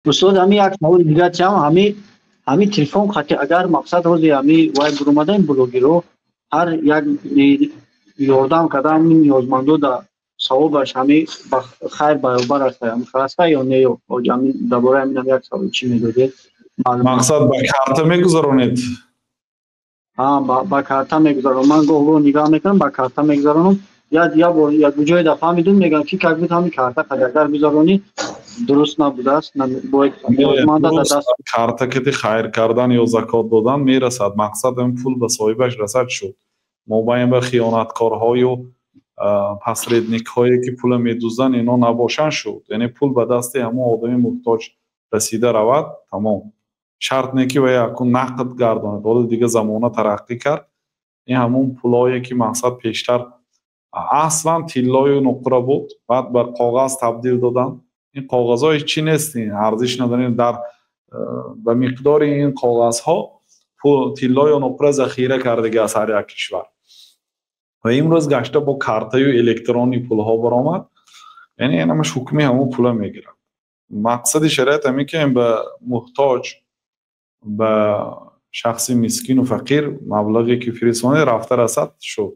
Устод, ҳами як саволи дигар чиам, ҳами телефон хати, агар мақсад ҳози ҳами вай буромадаем, блогеро ҳар як ёрдам кардан ниёзмандо да савобаш ҳами ба хайр баробар аст, аста ё не? Ё дар бораи ҳаминам як савол чӣ медодед? Мақсад, ба карта мегузаронед? Ба карта мегузаронам. Ман гоҳ гоҳ нигоҳ мекунам, ба карта мегузаронам. Як бор як ҷое да фаҳмидум, мегӯям, ки как буд, ҳами карта қад агар гузаронӣ, дуруст набудааст, бояд ниёзманда дар даст. Карта кати хайр кардан ё закот додан мерасад. Мақсад, ин пул ба соҳибаш расад, шуд. Мобайн ба хиёнаткорҳою посредникҳое, ки пула медузданд, ино набошанд, шуд. Яъне пул ба дасти ҳамон одами муҳтоҷ расида равад, тамом. Шарт не, ки вай акун нақд гардонад. Ҳоло дига замона тараққӣ кард. Ин ҳамон пулое, ки мақсад пештар аслан тиллою нуқра буд, баъд ба коғаз табдил доданд. Ин коғазҳо ҳеҷ чӣ нест, арзиш надоранд. Дар ба миқдори ин коғазҳо тиллою нуқра захира кардага аст ҳар як кишвар. Ва имрӯз гашта бо картаю электронӣ пулҳо баромад. Яъне инамаш ҳукми ҳамон пула мегирад. Мақсади шариат ҳамин, ки ба муҳтоҷ, ба шахси мискину фақир маблағе, ки фиристонед, рафта расад, шуд.